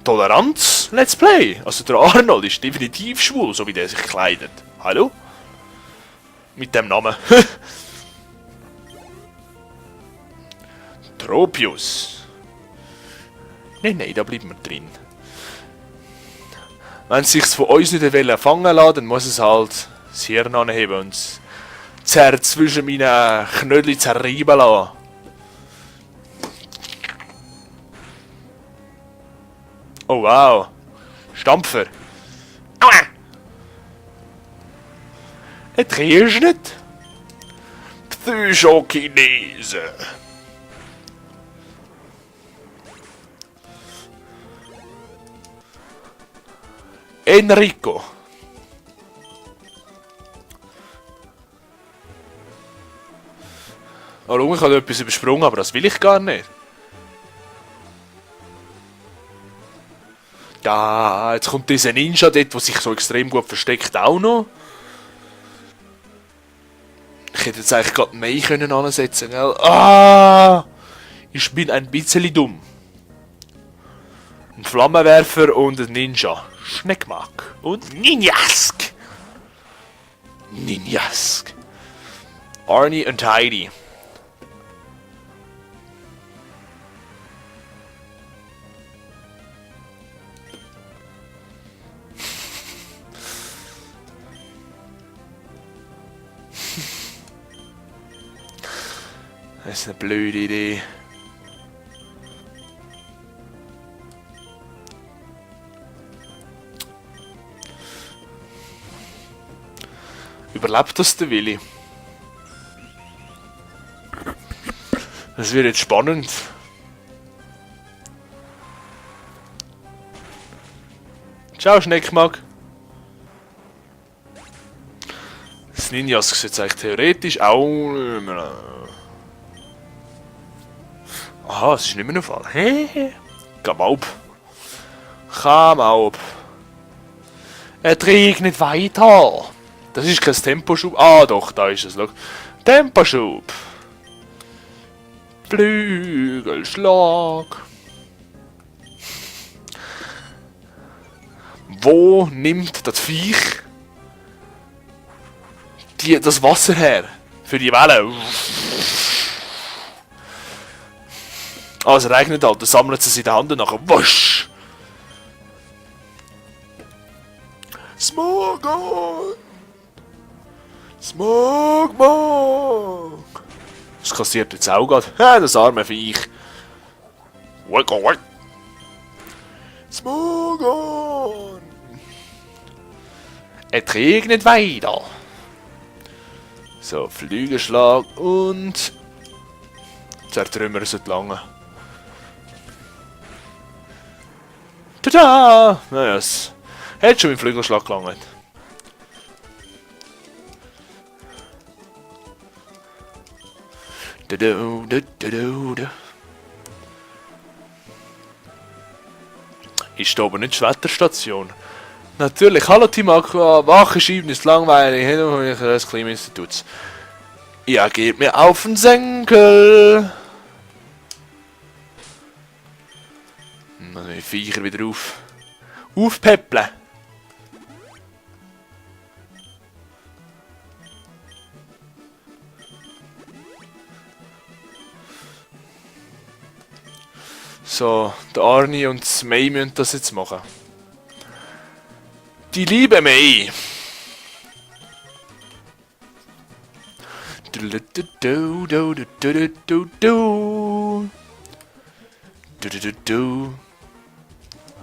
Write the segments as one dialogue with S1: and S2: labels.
S1: Toleranz, let's play. Also der Arnold ist definitiv schwul, so wie der sich kleidet. Hallo? Mit dem Namen. Tropius. Nein, da bleiben wir drin. Wenn es sich von uns nicht fangen lässt, dann muss es halt das Hirn anheben und das zwischen meinen Knödeln zerreiben lassen. Oh wow. Stampfer. Aua! Drehst nicht? Psychokinese. Enrico. Oh, ich habe etwas übersprungen, aber das will ich gar nicht. Ja, jetzt kommt dieser Ninja dort, der sich so extrem gut versteckt, auch noch. Ich hätte jetzt eigentlich gerade mehr können ansetzen, gell? Ah! Ich bin ein bisschen dumm. Ein Flammenwerfer und ein Ninja. Schneckmack. Und Ninjask. Ninjask. Arnie und Heidi. Das ist eine blöde Idee. Überlebt das der Willi? Das wird jetzt spannend. Ciao, Schneckmack. Das Ninjas sieht jetzt eigentlich theoretisch auch... Aha, es ist nicht mehr der Fall. Hey, komm auf. Komm auf. Er trägt nicht weiter. Das ist kein Temposchub. Ah doch, da ist es. Schau. Temposchub. Flügelschlag. Wo nimmt das Viech das Wasser her? Für die Wellen. Ah, es regnet halt, dann sammelt es in der Hand und nachher wusch! Smogmog! Smogmog! Das kassiert jetzt auch gerade. Ja, das arme Viech. Smogon! Es regnet weiter. So, Flügelschlag und... Zertrümmern sollte lange. Tada! Naja, es hat schon mit Flügelschlag gelangt. Ist da aber nicht die Wetterstation? Natürlich, hallo Team Aqua, Wache schieben ist langweilig, das Klimainstitut. Ja, geht mir auf den Senkel! Also die Viecher wieder aufpäppeln. So, der Arnie und das May müssen das jetzt machen. Die liebe May.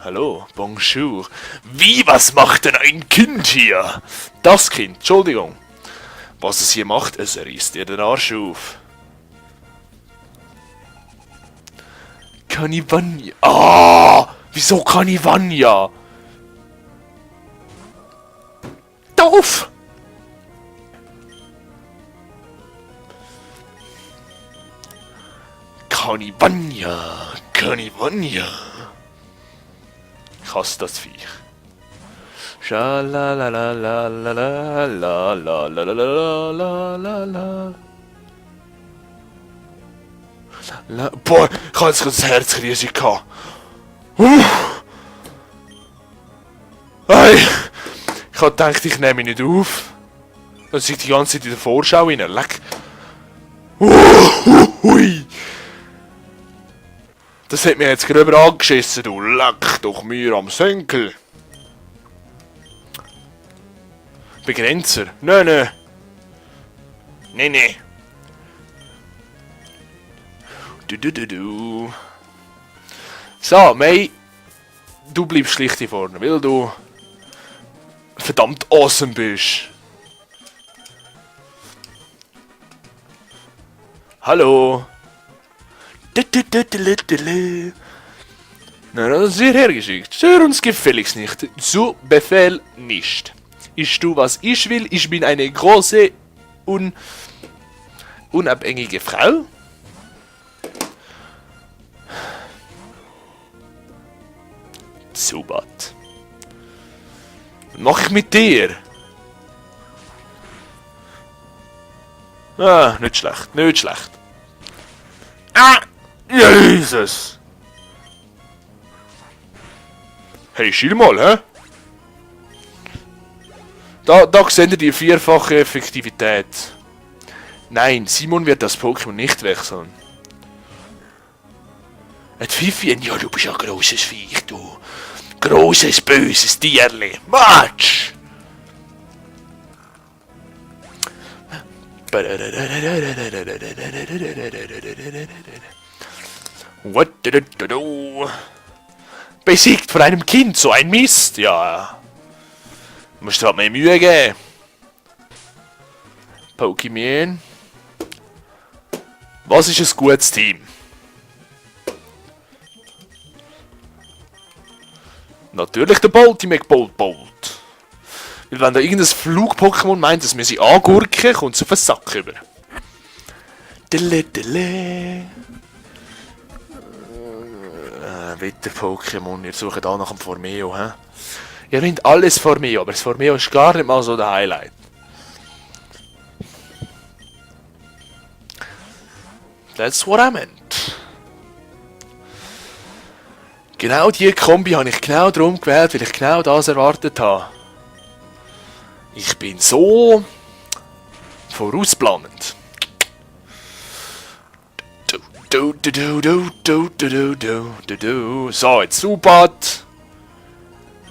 S1: Hallo, bonjour. Wie, was macht denn ein Kind hier? Das Kind, Entschuldigung. Was es hier macht, es reißt ihr den Arsch auf. Kanivania. Ah, wieso Kanivania? Doof! Kanivania. Kanivania. Ich hasse das Viech. Schalalalalalalalalalalalala. Boah, ich hatte jetzt das Herzkrise gehabt. Hey, ich hab gedacht, ich nehme ihn nicht auf. Dann sind die ganze Zeit in der Vorschau rein. Leck. Hui. Das hat mir jetzt gröber angeschissen, du. Leck doch mir am Senkel. Begrenzer. Nein. Du. So, May. Du bleibst schlicht hier vorne, weil du verdammt awesome bist. Hallo. Na, das ist hergeschickt. Stör uns gefälligst nicht. Zu Befehl nicht. Ich tu, was ich will. Ich bin eine große, unabhängige Frau. Zubat. Was mach ich mit dir? Ah, nicht schlecht, nicht schlecht. Ah! Jesus! Hey, schiel mal, hä? Da seht ihr die vierfache Effektivität. Nein, Simon wird das Pokémon nicht wechseln. Ein Pfiffchen? Ja, du bist ein grosses Viech, du. Grosses, böses Tierli. Matsch! What did it do? Besiegt von einem Kind, so ein Mist, ja. Musst du halt mehr Mühe geben. Pokémon. Was ist ein gutes Team? Natürlich der Bolti McBolt. Weil wenn da irgendein Flug-Pokémon meint, dass wir sie angurken, kommt es auf den Sack rüber. Wetter-Pokémon, ihr sucht da nach dem Formeo, hä? Ihr findet alles Formeo, aber das Formeo ist gar nicht mal so der Highlight. That's what I meant. Genau diese Kombi habe ich genau darum gewählt, weil ich genau das erwartet habe. Ich bin so vorausplanend. So, jetzt Zubat.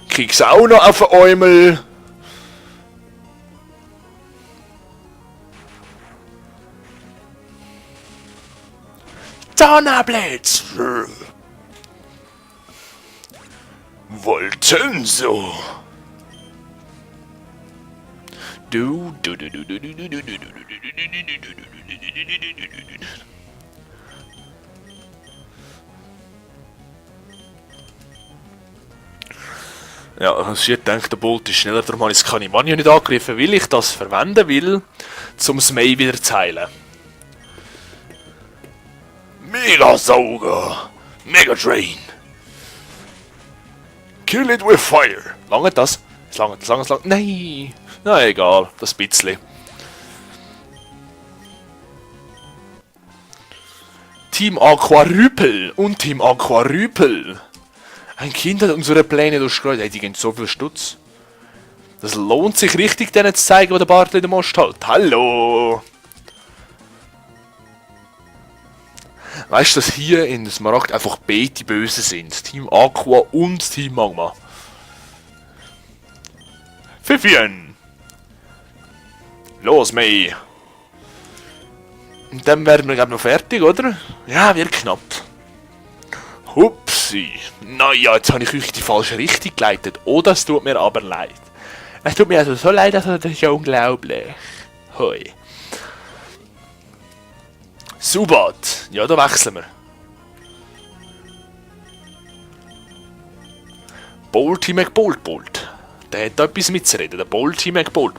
S1: Krieg's auch noch auf den Äumel. Donnerblitz. Voltenso. Ja, also ich denke, der Bolt ist schneller, darum habe ich das Kanimania nicht angegriffen, weil ich das verwenden will, um das May wieder zu heilen. Mega Sauger! Mega Train! Kill it with fire! Lange das? Lange. Nein! Na egal, das bisschen. Team Aquarypel und Team Aquarypel. Ein Kind hat unsere Pläne durchschaut. Hey, die gehen so viel Stutz. Das lohnt sich richtig, denen zu zeigen, wo der Bartli den Most hält. Hallo! Weißt du, dass hier in Smaragd einfach beide böse sind? Team Aqua und Team Magma. Pfiffchen! Los, May! Und dann werden wir, glaube ich, noch fertig, oder? Ja, wird knapp. Hupsi! Naja, jetzt habe ich euch die falsche Richtung geleitet. Oh, das tut mir aber leid. Es tut mir also so leid, also das ist ja unglaublich. Hoi. Zubat! Ja, da wechseln wir. Bolti McBolt. Der hat da etwas mitzureden. Der Bolti McBolt.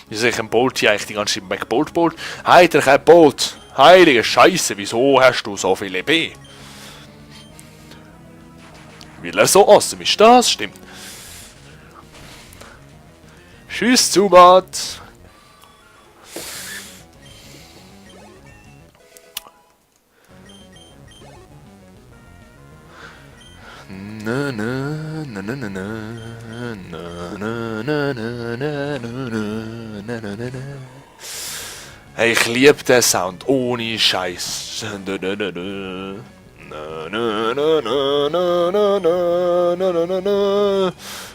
S1: Wieso soll ich ein Bolti eigentlich die ganze Zeit McBolt? Hey, der kein Bolt. Heilige Scheiße, wieso hast du so viele B? Weil er so awesome ist, das stimmt. Tschüss, Zubat. Na, na, na, na, na, na, na, na, na, na, na, na, na, na. Hey, ich liebe den Sound, ohne Scheiß. Na, na, na, na. Na, na, na, na, na, na, na, na, na, na.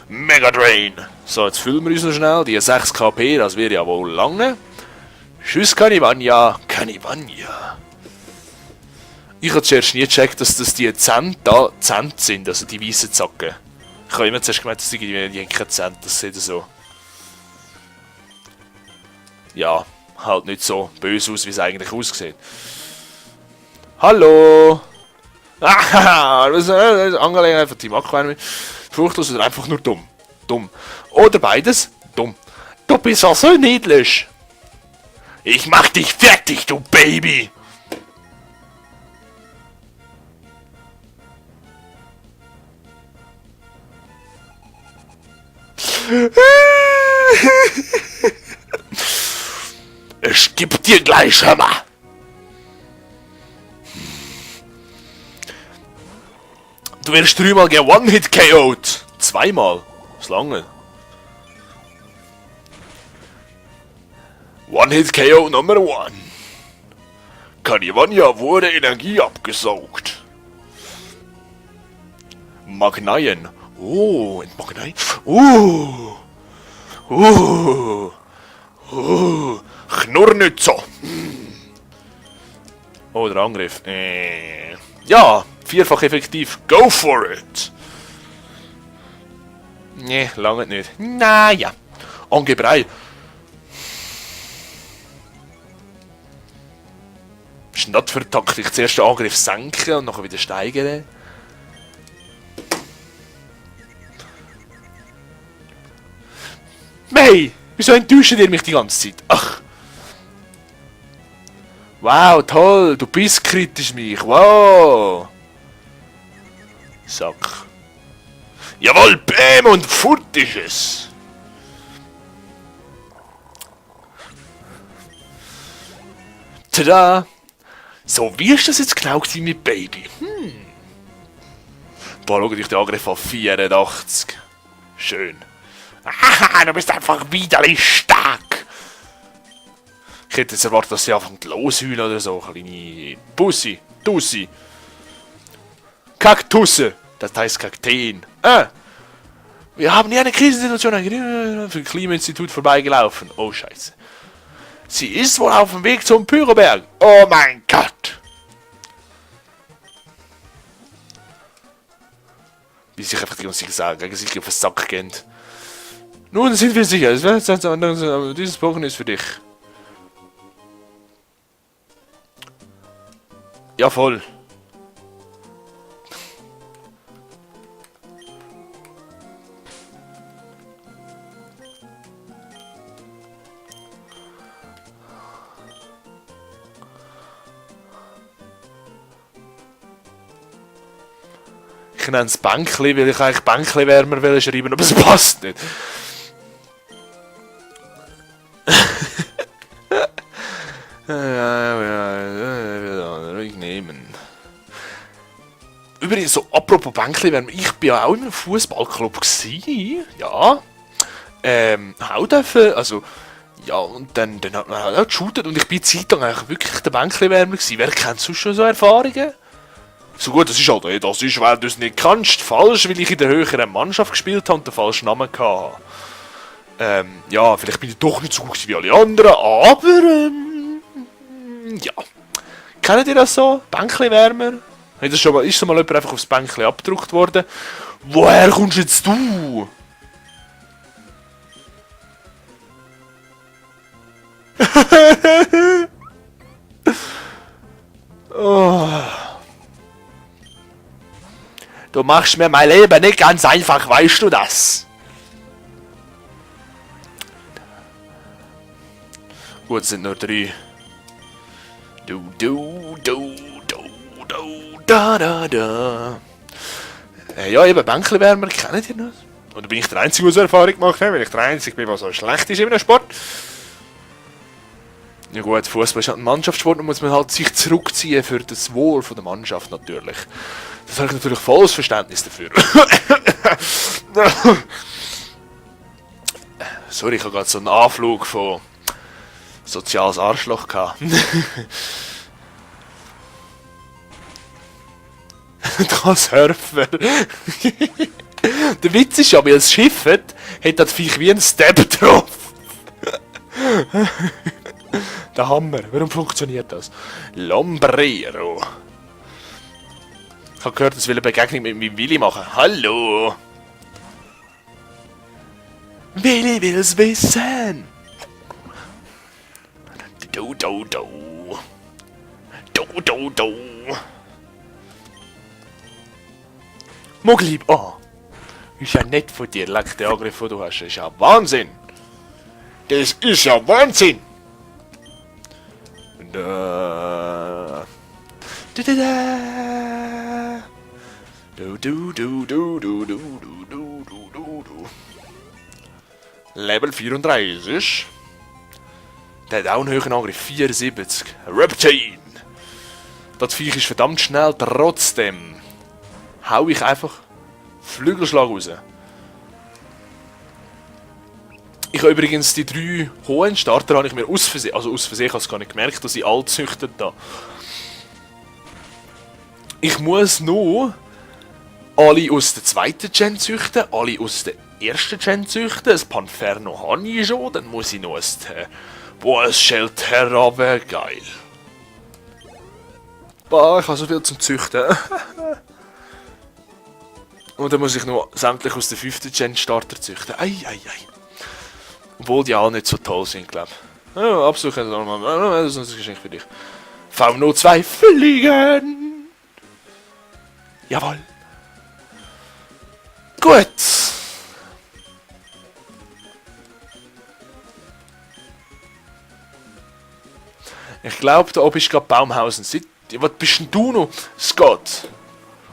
S1: Mega Drain. So, jetzt füllen wir uns noch schnell. Die 6 KP, das wird ja wohl lange. Tschüss, Kanivania. Kanivania. Ich habe zuerst nie gecheckt, dass das die Zent da Zent sind, also die weißen Zacken. Ich habe immer zuerst gemeint, dass die keine Zent, das sieht so. Ja, halt nicht so böse aus, wie es eigentlich aussieht. Hallo! Ah, das ist eine Angelegenheit von Team Aquarium. Furchtlos oder einfach nur dumm. Dumm. Oder beides. Dumm. Du bist ja so niedlich. Ich mach dich fertig, du Baby! Ich geb dir gleich, hör mal. Du wirst 3-mal One-Hit-KO'd. 2-mal. Das lange. One-Hit-KO Nummer 1. Kanivania wurde Energie abgesaugt. Magneien. Oh, in Magneien. Knurrnützer. Oh, der Angriff. Ja, 4-fach effektiv. Go for it. Nee, lange nicht. Naja. Angebrei. Was ist denn das für eine Taktik? Zuerst den Angriff senken und nachher wieder steigern. Hey, wieso enttäuscht ihr mich die ganze Zeit? Ach. Wow, toll, du bist kritisch mich. Wow. Sack. Jawohl, Bäm und fort ist es. Tada. So, wie ist das jetzt genau gewesen mit Baby? Boah, schau dich den Angriff an 84. Schön. Haha, du bist einfach widerlich stark. Ich hätte jetzt erwartet, dass sie anfängt losheulen oder so. Kleine Pussy, Tussi. Kaktusse. Das heißt Kakteen. Wir haben hier eine Krisensituation für Klimainstitut vorbeigelaufen. Oh, scheiße. Sie ist wohl auf dem Weg zum Pyroberg. Oh mein Gott. Wie sich einfach die ganze Zeit sagen, gegen sich auf den Sack gehen. Nun sind wir sicher, dieses Wochen ist für dich. Ja, voll. Ich nenne es Bänkli, weil ich eigentlich Bänkli-Wärmer schreiben, aber es passt nicht. Ruhig nehmen. Übrigens, so apropos Bänkli-Wärmer, ich bin ja auch in einem Fußballclub gsi, ja. Auch dürfen, also, ja, und dann hat man auch geshootet und ich bin zeitlang eigentlich wirklich der Bänkli-Wärmer gsi. Wer kennt sonst schon so Erfahrungen? So gut, das ist halt, das ist, weil du es nicht kannst, falsch, weil ich in der höheren Mannschaft gespielt habe und den falschen Namen hatte. Ja, vielleicht bin ich doch nicht so gut wie alle anderen, aber, ja. Kennt ihr das so? Bänkli-Wärmer? Ist schon mal jemand einfach aufs Bänkli abgedruckt worden? Woher kommst jetzt du? Oh. Du machst mir mein Leben nicht ganz einfach, weißt du das? Gut, es sind nur 3. Da. Ja, eben Bänkli-Wärmer, kennt ihr das? Oder bin ich der Einzige, der so Erfahrung gemacht hat? Weil ich der Einzige bin, der so schlecht ist in einem Sport? Ja gut, Fußball ist halt ein Mannschaftssport, da muss man halt sich zurückziehen für das Wohl von der Mannschaft natürlich. Das habe ich natürlich volles Verständnis dafür. Sorry, ich habe gerade so einen Anflug von soziales Arschloch gehabt. Da surfen. Der Witz ist ja, weil es Schiff hat das Viech wie ein Step drauf. Der Hammer. Warum funktioniert das? Lombrero. Ich habe gehört, es will eine Begegnung mit meinem Willi machen. Hallo. Willi will's wissen. Du. Du. Muglieb, oh. Ist ja nett von dir, leck der Angriff, den du hast. Das ist ja Wahnsinn. Das ist ja Wahnsinn. Da. Du. Level 34. Der hat auch einen höheren Angriff. 74. Reptile. Das Viech ist verdammt schnell. Trotzdem hau ich einfach Flügelschlag raus. Ich habe übrigens die 3 hohen Starter habe ich mir aus Versehen, ich habe es gar nicht gemerkt, dass ich alle züchtet da. Ich muss nur alle aus der zweiten Gen züchten, alle aus der ersten Gen züchten. Ein Panferno habe ich schon, dann muss ich noch ein Shelterra wäre geil. Boah, ich habe so viel zum Züchten. Und dann muss ich noch sämtlich aus der 5. Gen Starter züchten. Ei. Obwohl die auch nicht so toll sind, glaube ich. Ja, absuchen, das ist ein Geschenk für dich. V02 fliegen! Jawohl! Gut! Ich glaube, da oben ist gerade Baumhausen City. Was bist denn du noch, Scott?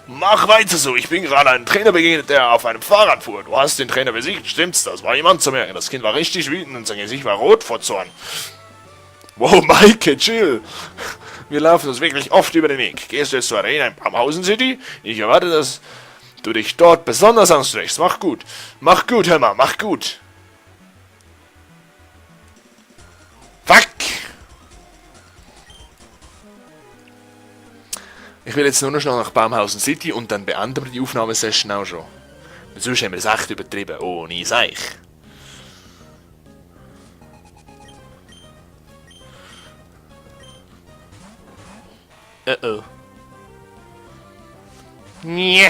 S1: Mach weiter so, ich bin gerade einem Trainer begegnet, der auf einem Fahrrad fuhr. Du hast den Trainer besiegt, stimmt's? Das war jemand zu merken. Das Kind war richtig wütend und sein Gesicht war rot vor Zorn. Wow, Maike, chill. Wir laufen uns wirklich oft über den Weg. Gehst du jetzt zur Arena in Baumhausen City? Ich erwarte, dass du dich dort besonders anstrengst. Mach gut. Mach gut, hör mal, mach gut. Fuck! Ich will jetzt nur noch schnell nach Baumhausen City und dann beenden wir die Aufnahmesession auch schon. Sonst haben wir es echt übertrieben. Ohne Seich. Oh. Nee.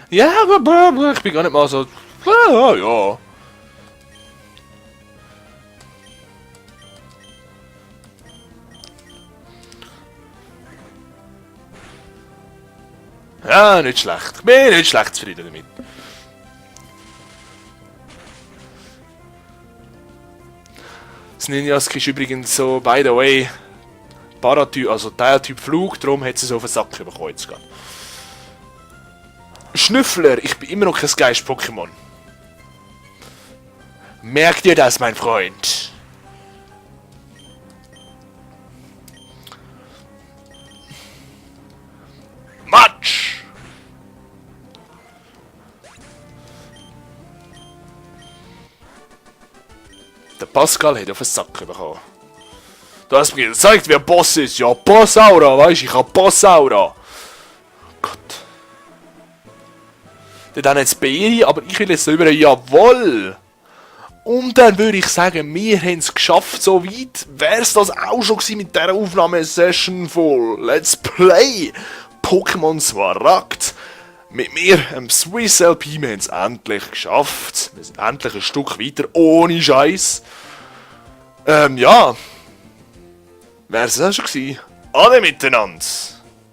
S1: Ja, aber ich bin gar nicht mal so... Ja. Ja, nicht schlecht. Ich bin nicht schlecht zufrieden damit. Das Ninjask ist übrigens so, by the way, Paratyp, also Teiltyp Flug, darum hat sie so auf den Sack bekommen jetzt gerade. Schnüffler, ich bin immer noch kein Geist-Pokémon. Merk dir das, mein Freund. Matsch! Der Pascal hat auf den Sack bekommen. Du hast mir gezeigt, wer Boss ist. Ja, Bossaura, weißt du, ich hab Bossaura. Gott. Der dann jetzt Beeri, aber ich will jetzt über jawohl. Und dann würde ich sagen, wir haben es geschafft, so weit. Wär's das auch schon gewesen mit dieser Aufnahmesession von Let's Play Pokémon Smaragd. Mit mir, Swiss LP, wir haben es endlich geschafft. Wir sind endlich ein Stück weiter, ohne Scheiß. Ja. Wär's das auch schon gewesen? Alle miteinander.